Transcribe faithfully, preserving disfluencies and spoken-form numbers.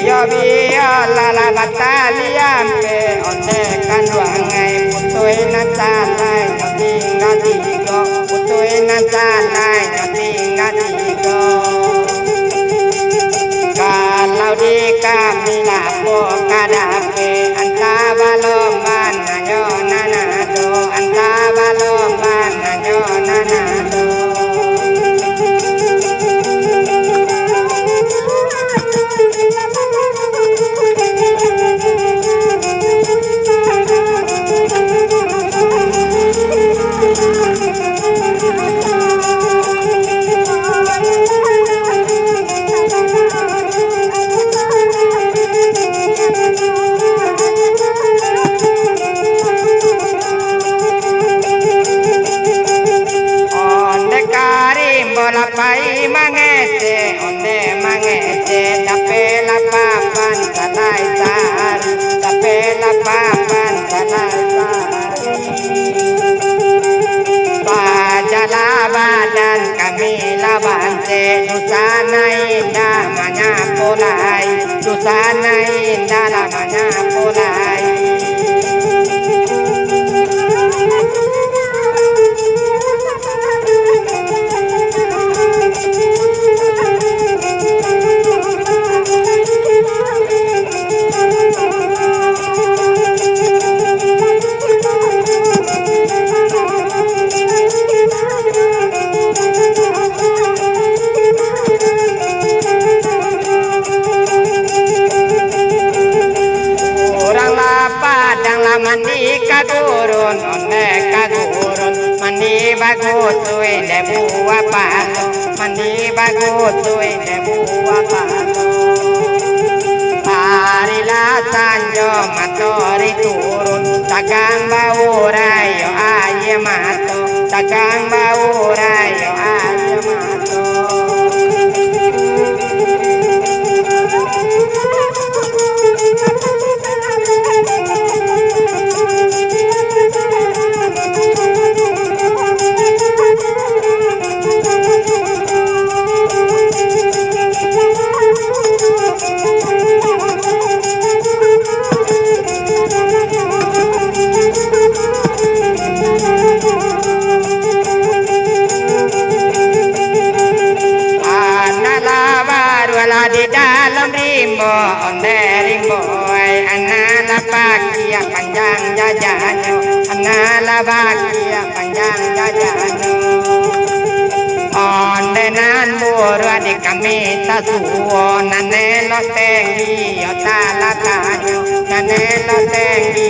Iyo bialah lah bataliang pe onde kanduang ai, putui nan salai nyo tingga tigo, putui nan salai nyo tingga tigo. Kalau di kami lapo ka dapek, antah balomban nan nyo nan ado, antah balomban nan nyo nan ado. Onde ka rimbo lah pai mangecek, onde mangecek dapek lah papan salai sahari, dapek lah papan salai sahari. Bajalah badan kami lah bancek, dusanak indak manyapo lai, dusanak indak lah manyapo lai. Urang lah padang lah mandi ka gurun, onde ka gurun, mandi bagus tu indak buah pato, mandi bagus tu indak buah pato. Hari lah sanjo matori turun, tagang baurai yo aia mato, tagang baurai yo aia mato. Anak lah baruah lah di dalam rimbo, onde rimbo ai, anak lah pakiah panjang jajanyo, anak lah pakiah panjang jajanyo. Onde nan buruak di kami sasuo, nan elok tenggi yo talataknyo, nan elok tenggi